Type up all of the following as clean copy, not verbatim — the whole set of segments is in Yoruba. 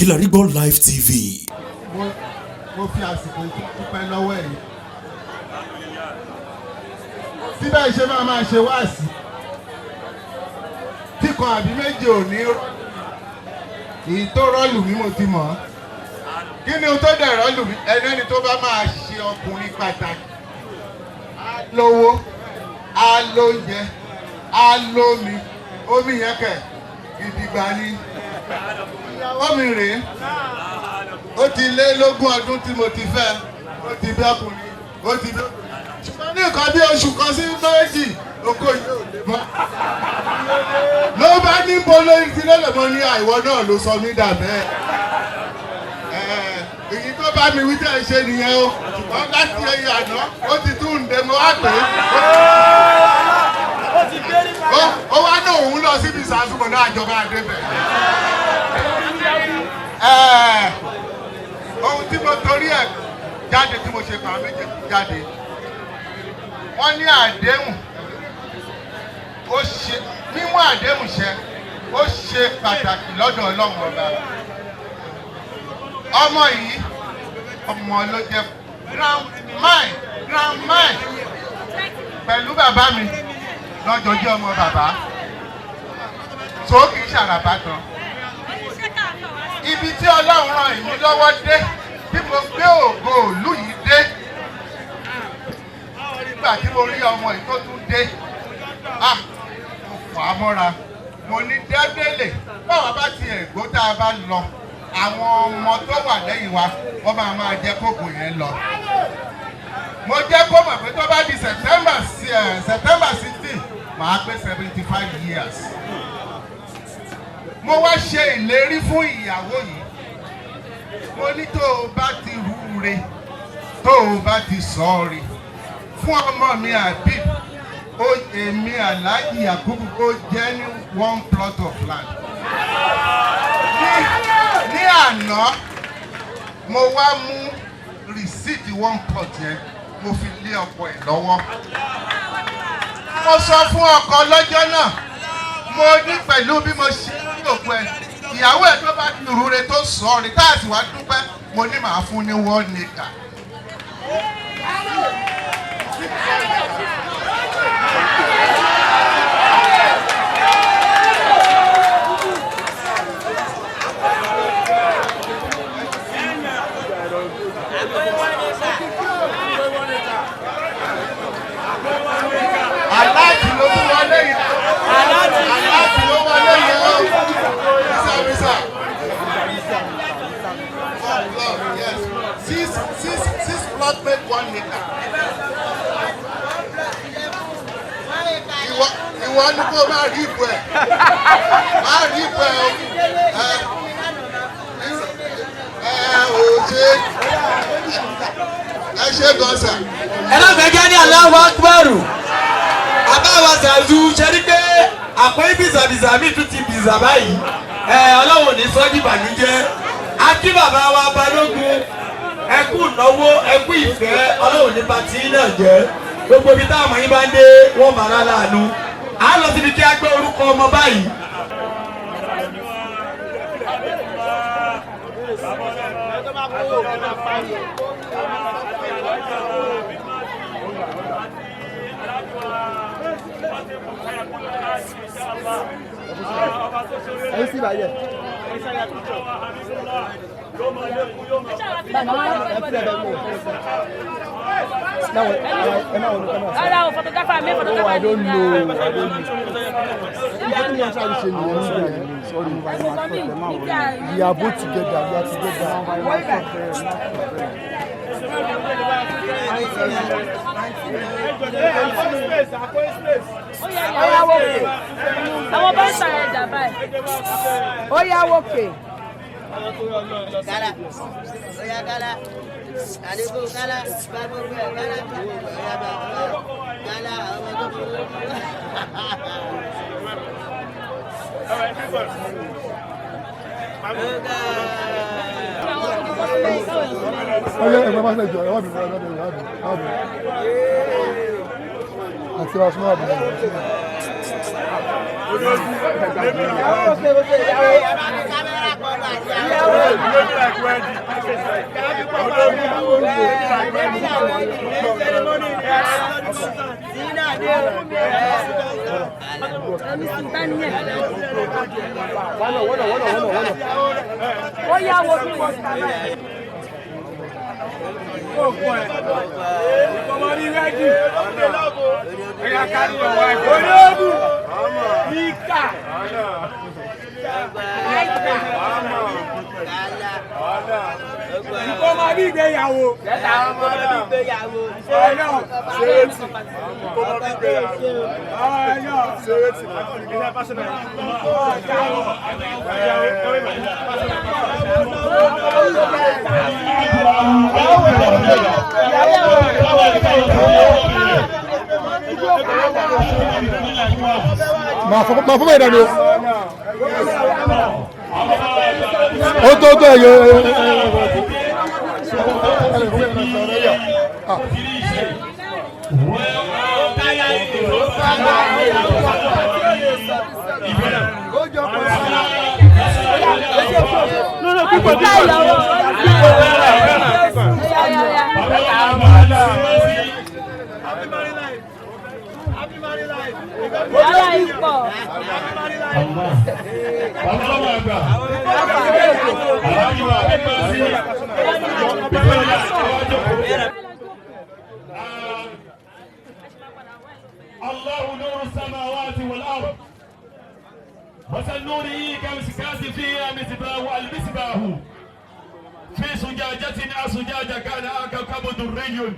Kilarigbo Live TV. Mo fi àsìkò yìí dúpẹ́ lọ́wọ́ ẹ̀yin. Síbẹ̀ ṣe máa máa ṣe wáàsí kíkan àbí méje ò ní èyí tó rọ́ọ̀lù mí, mo ti mọ̀ ọ́. Kí ni ohun tó dẹ̀ rọ́ọ̀lù mí? Ẹni tó bá máa ṣe ọkùnrin pàtàkì, á lówó, á lóúnjẹ, á lómi. Omi yẹn kẹ̀ gidigba ni. Ìyàwó mi rèé. Ó ti lé lógún ọdún tí mo ti fẹ́. Ó ti bí ọkùnrin, ó ti bí ọkùnrin, ṣùgbọ́n ní nǹkan bí oṣù 1 sí 2, oko yìí ò lè mọ́. Ló bá ní bolo ti lọ́lẹ̀ mọ́ ní àìwọ náà ló sọ mí dà bẹ́ẹ̀. Èyí tó bá mi wí tẹ́ ẹ ṣe nìyẹn o, ṣùgbọ́n láti ẹyẹ àná ó ti tún ń dé mo wá pè é. Ó wá ní òun lọ síbi ìsàsùnmọ̀ náà, àjọba àdébẹ̀. Ohun tí mo torí ẹ̀ jáde, tí mo ṣe pa méjèèjì jáde, wọ́n ní àdéhùn, ó ṣe mímú àdéhùn ṣẹ, ó ṣe pàtàkì lọ́dọ̀ Ọlọ́run Ọba. Ọmọ yìí, ọmọ ló jẹ́ grandma, grandma pẹ̀lú bàbá mi lọ́jọ́jú ọmọ bàbá tó kì í ṣàràbà tán. Ibi tí Ọlọ́run ràn èmi lọ́wọ́ dé, tí mo gbé ògo ìlú yìí dé, nígbà tí mo rí ọmọ yìí tó tún dé, ah, mo fà á mọ́ra. Mo ní dẹ́gbẹ́lẹ̀ báwa bá tiẹ̀ gbó, tá a bá lọ, àwọn ọmọ tó wà lẹ́yìn wa, wọ́n máa máa jẹ́ kókò yẹn lọ. Mo jẹ́ kó mọ̀ pé tó bá di September 16, màá pé 75 years. Mo wá ṣe ìlérí fún ìyàwó yìí. Mo ní tó o bá ti rúure, tó o bá ti sọ ọ́ rí fún ọmọ mi Habib, ó èmi Alhaji Yakubu, ó jẹ́ ní one plot of land. Ní àná, mo wá mú receipt one plot yẹn, mo fi lé ọkọ ẹ̀ lọ́wọ́. Mo sọ fún ọkọ lọ́jọ́ náà, mo ní pẹ̀lú bí mo ṣe ń òkú ẹ̀, ìyàwó ẹ̀, tó bá ti rúre, tó sọ ọ́ rí, tá a sì wá dúpẹ́, mo ní màá fún ní 1 acre. Alert ló tún wọlé yìí. Alert ló wọlé yìí o. Bisa bisa. One plot, yes. Six, six, six plot make 1 acre. Ìwọ ni kó máa rí ìbò ẹ̀. Máa rí ìbò ẹ̀ o. Ẹ ò ṣe ẹ ṣe gan sà. Ẹ lágbèjẹ́ ní Allahu Akbar. Àbáwá ṣàzù ṣe rí pé àpò bìzàbìzà mi tún ti bìzà báyìí. Ẹ Ọlọ́run ní sọ́jí ìbànújẹ́. Akí bàbá wa Balógun, ẹ kú ìnáwó, ẹ kú ìfẹ́. Ọlọ́run ní bàtí náà jẹ́. Gbogbo ibi táwọn yín bá ń dé, wọ́n máa rà láàánú. À ń lọ síbi kí a gbé orúkọ ọmọ báyìí. Ẹyin sí ìbàyẹ. Ẹ fi ẹbẹ mọ. Náà ẹ máa wọnú kámẹ́rà. Rárá o, photographer mi, Oh, photographer I don't mi. know. I don't know. Nǹkan tí wọ́n ṣáà ṣe nìyẹn níbẹ̀ yẹn. Sorry. We are both together. We are together. Ó yá wókè. Àwọn bá ń sàrẹ̀ ẹ̀dá báyìí. Ó yá wókè. Kala, oya kala, àdínkù kala, bá gbogbo ẹ̀ kala, oya bá kala, àwọn ọmọ tó fún. Ọyẹ ẹ máa ṣe jọ ẹ wá bí ẹ wá bí ẹ wá bí ẹ wá bí. Àti wàá súnmọ́ àbúrò. Kámẹ́rà kọ́ bá àti àwọn. Tani ẹ̀? Wọ́nà wọ́nà wọ́nà wọ́nà wọ́nà. Ó yá wo bí wọ́n. Màá fọ́ bẹ́ẹ̀ dànù o. Ó tó tó ẹ̀yọ ẹ̀yọ ẹ̀yọ. Ó yá, ó yá. Wàhálà yìí pọ̀. الله نور السماوات والأرض مثل نوره كمشكاة فيها مصباح، المصباح في زجاجة، الزجاجة كان كوكب دري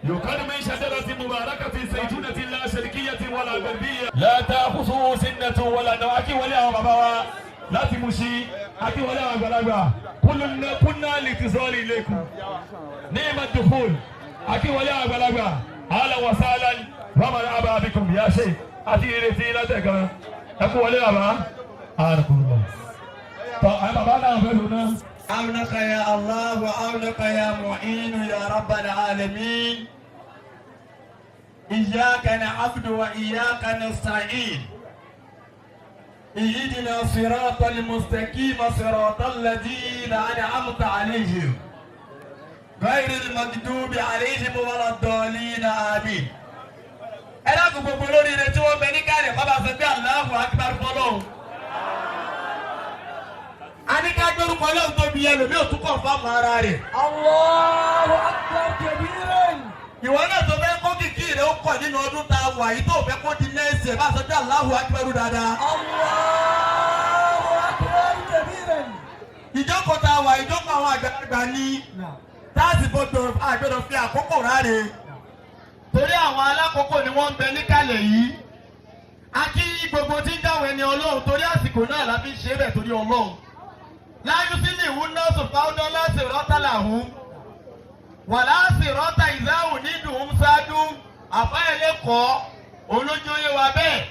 يقال من شجرة مباركة زيتونة لا شرقية ولا غربية لا تأخذه سنة ولا نوم. Akíwọlé àwọn bàbá wa láti Mùṣín, akíwọlé àwọn àgbàlagbà, كنا لاتصال إليكم نعم الدخول. Akíwọlé àwọn àgbàlagbà, أهلا وسهلا ومرحبا بكم يا شيخ. Àti ìrètí látẹ̀kan ẹ kú wọlé bàbá àrùn tọ́ àwọn bàbá náà fẹ́ lò náà. عونك يا الله وعونك يا معين يا رب العالمين. إياك نعبد وإياك نستعين، اهدنا صراط المستقيم، صراط الذين أنعمت عليهم غير المغضوب عليهم ولا الضالين، آمين. Ẹ dákun, gbogbo olóríire tí wọ́n bẹ ní káàdì kọ́ bá sọ pé Allahu Akbar fọlọ́hún. A ní ká gbórúkọ Ọlọ́run tóbi, ẹlòmíì ò tún kọ̀ fáwọn ara rẹ̀. Allahu akbar kabiran. Ìwọ náà tó fẹ́ kó kìkì rẹ̀ ó kọ̀ nínú ọdún tá a wà yìí, tó fẹ́ kó di nẹ́ẹ̀sì ẹ̀, bá sọ pé Allahu Akbar dáadáa. Allahu akbar kabiran. Ìjókòó tá a wà, ìjókòó àwọn àgbàlagbà ní táàsì gbọdọ̀ àgbẹ̀dọ̀ fi àkókò ráre, torí àwọn alákòókò ni wọ́n ń bẹ níkàlẹ̀ yìí. A kí gbogbo tí ń dáwọn ẹni Ọlọ́run, torí àsìkò náà la fi ń ṣe é bẹ̀, torí Ọlọ́run láyé sílẹ̀ ìwú náà sọ̀fà ọdún láti rọ́tà làwọn wà láti rọ́tà ìzáhùn nídùú ń ṣáájú àfáyẹlẹ́kọ̀ọ́ olójóyè wa bẹ́ẹ̀.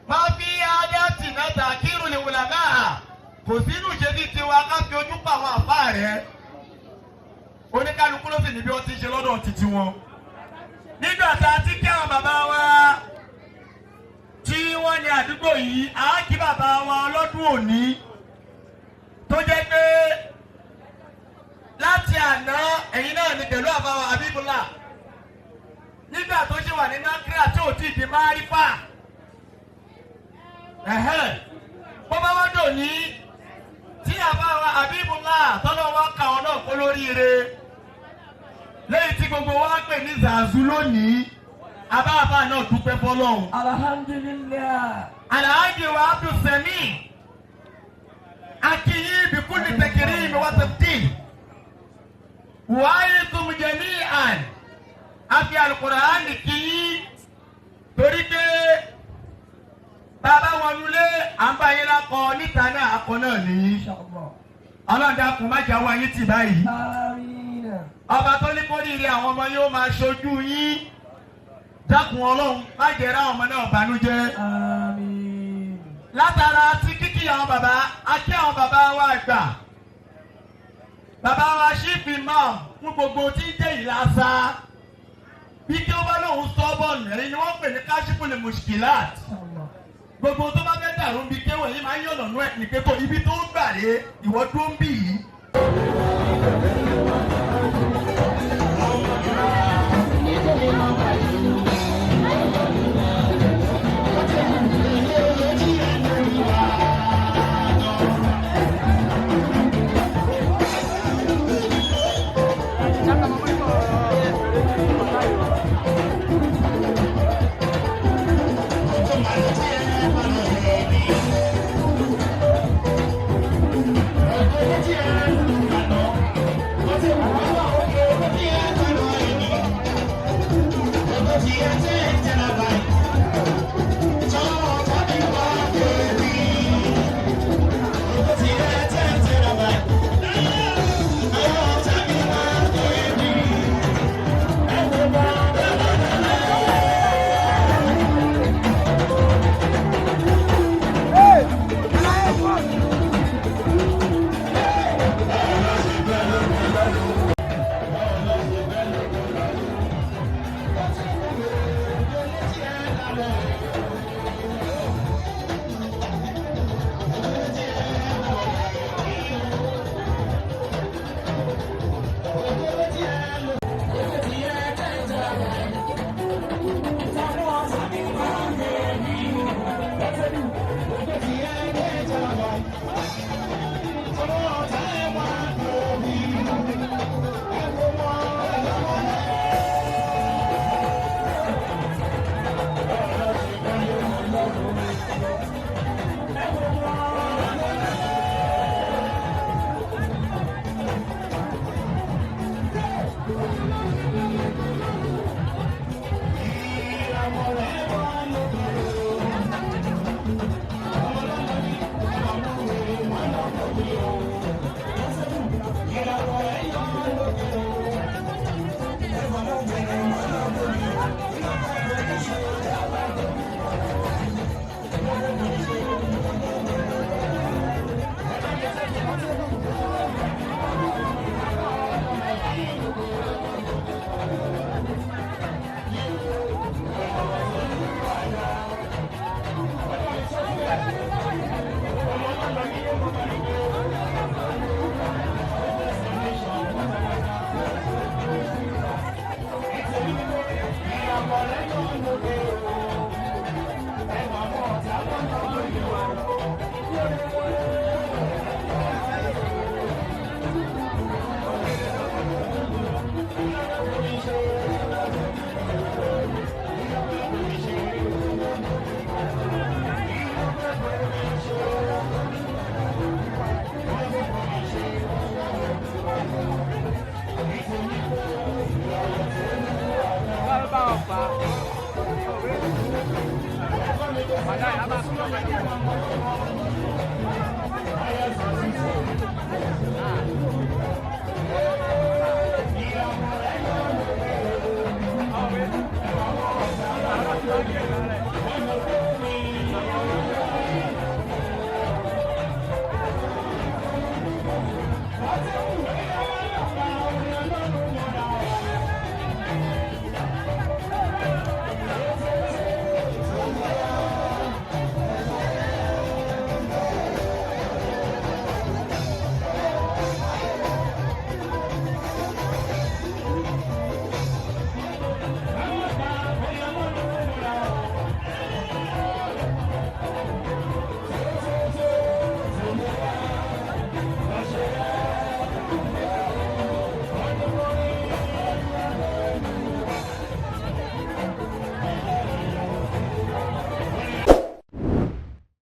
Máa fi ádá tì náà tà kírun lè wùlà náà kò sínú ìṣesí tiwa ká fi ojú pa àwọn àfáà rẹ̀. Oníkálukú ló sì ní bí wọ́n ti ṣe lọ́dọ̀ títí wọn. Nígbà tá a ti kí àwọn bàbá wa tí wọ́n ní àdúgbò yìí, á kí bàbá wa ọlọ́dún òní tó jẹ́ pé láti àná ẹ̀yin náà ní pẹ̀lú àbáwọ̀ Abíbúlà nígbà tó ṣe wà ní Nàkírà tí ò tí ì di márífà, bó bá wá dò ní tí àbáwọ̀ Abíbúlà tọ́lọ́ wá kà ọ́ náà kó lóríire lẹ́yìn tí gbogbo wa pè ní Zazu lónìí, abáàbá náà dúpẹ́ fọlọ́hún. Alhamdulillah. Alhaji wa Abdul Sami, akiyi بكل تكريم وتبديل وأيكم جميعا. Afi Alukur'an kìí torí pé bàbá wọnúlé à ń bá yín lakọ níta náà, akọ náà nìyí. Inshallah. Ọlọ́dàkùn má jà wá yín tì báyìí. Àmín. Ọba tó ní kó ní ilé àwọn ọmọ yóò máa ṣojú yín, dákun Ọlọ́run má jẹ́ ra ọmọ náà bànújẹ́. Àmín. Látara tí kíkí àwọn bàbá, akí àwọn bàbá wa àgbà, bàbá wa chief imam fún gbogbo tí ń jẹ́ Ìlàsà, bí kí ó bá lóun sọ bọ́ọ̀lù ẹ̀yìn ni wọ́n pè ní kashiful mushkilat. Inshallah. Gbogbo tó bá fẹ́ dàrú bí kéwòn yìí máa ń yànnà nú ẹ̀ ní pé kó ibi tó ń gbà rè ìwọ tó ń bì yìí.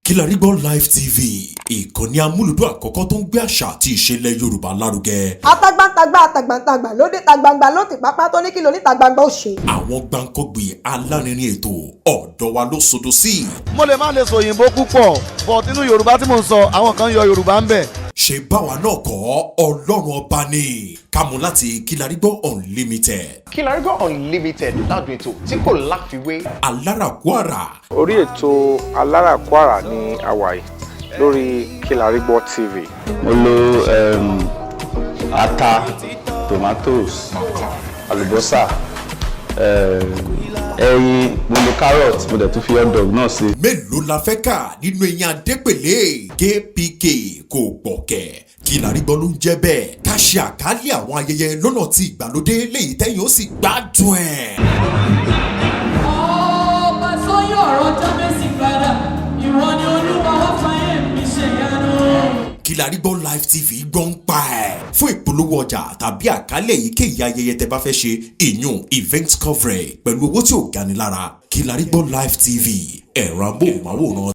Kilarigbo Live TV, ìkànnì amúlùdún àkọ́kọ́ tó ń gbé àṣà àti ìṣẹ̀lẹ̀ Yorùbá lárugẹ. Atagbantagba atagbantagba lóde tagbangba ló ti pápá tó ní kí lóní tagbangba ó ṣe. Àwọn gbàǹkọ́gbì alárinrin ètò ọ̀dọ́ wa ló sodo sí. Mo lè má lè sọ òyìnbó púpọ̀, but nínú Yorùbá tí mò ń sọ, àwọn kan yọ Yorùbá ń bẹ̀. Ṣe báwa náà kọ́, Ọlọ́run Ọba ni kámú láti Kilarigbo Unlimited. Kilarigbo Unlimited, ládùn ètò tí kò láfiwé. Alárakúàrà. Orí ètò Alárakúàrà ní àwàyè lórí Kilarigbo TV. Mo lo ata, tomatoes, àlùbọ́sà, ẹyin, mo lo carrot, mo dẹ̀ tún fi hot dog náà sí. Mélòó la fẹ́ kà nínú eyín adépèlé? Kpk kò gbọ̀kẹ̀. Kilarigbo ló ń jẹ́ bẹ́ẹ̀. Ká ṣe àkálẹ̀ àwọn ayẹyẹ lọ́nà tí ìgbàlódé léyìí tẹ́yìn ó sì gbádùn ẹ̀. Ọba tó yọ ọ̀rọ̀ Jábésì padà, ìwọ ni Olúwa, wá fàyè mi ṣèyanu. Kilarigbo Live TV gbọ́ ń pa ẹ̀. Fún ìpolówó ọjà tàbí àkálẹ̀ èyíkéyìí ayẹyẹ tẹ́ bá fẹ́ ṣe, ìyún event coverage, pẹ̀lú owó tí ò gani lára, Kilarigbo Live TV, ẹ̀rọ amóhùnmáwòrán.